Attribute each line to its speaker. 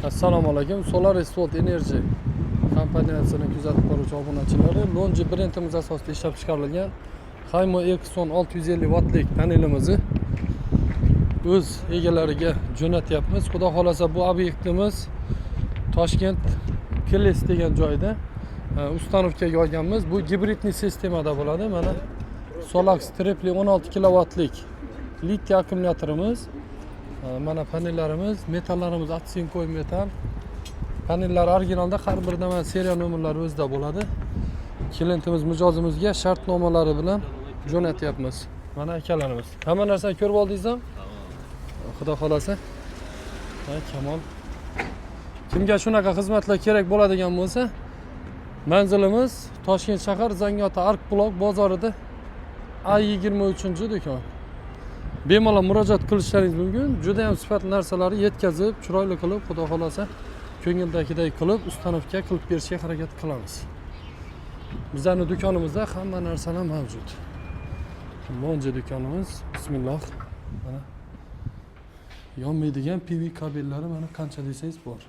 Speaker 1: Assalomu alaykum. Solaris Volt Energy kompaniyasini kuzatib boruvchi obunachilari, Longi brendimiz asosida ishlab chiqarilgan Haymo Exxon 650 vattlik panelimizni o'z egalariga jo'natyapmiz. Xudo xohlasa, bu obyektimiz Toshkent, Keles degan joyda установка ga olganmiz. Bu гибридный sistemada bo'ladi. Mana, Solax Triply 16 kilovatlik litiy akkumulyatorimiz. Mana panellarimiz, metallarimiz оцинковый metall. Panellar originalda, har birida mana seriya nomerlari o'zida bo'ladi. Klientimiz, mijozimizga shartnomalari bilan jo'natyapmiz. Mana akalarimiz. Hamma narsani ko'rib oldingizmi? Xudo xohlasa. Ha, Kamol. Kimga shunaqa xizmatlar kerak bo'ladigan bo'lsa, manzilimiz Toshkent shahar, Zangiota Ark Blok bozorida A23 do'kon. Bemalol murojaat qilishlaringiz mumkin. Juda ham sifatli narsalarni yetkazib, chiroyli qilib, Xudo xohlasa, ko'ngildagiday qilib установка qilib berishga harakat qilamiz. Bizlarni do'konimizda hamma narsalar mavjud. Lonja do'konimiz. Bismillah. Mana, yonmaydigan PV kabellari, mana, qancha desangiz bor.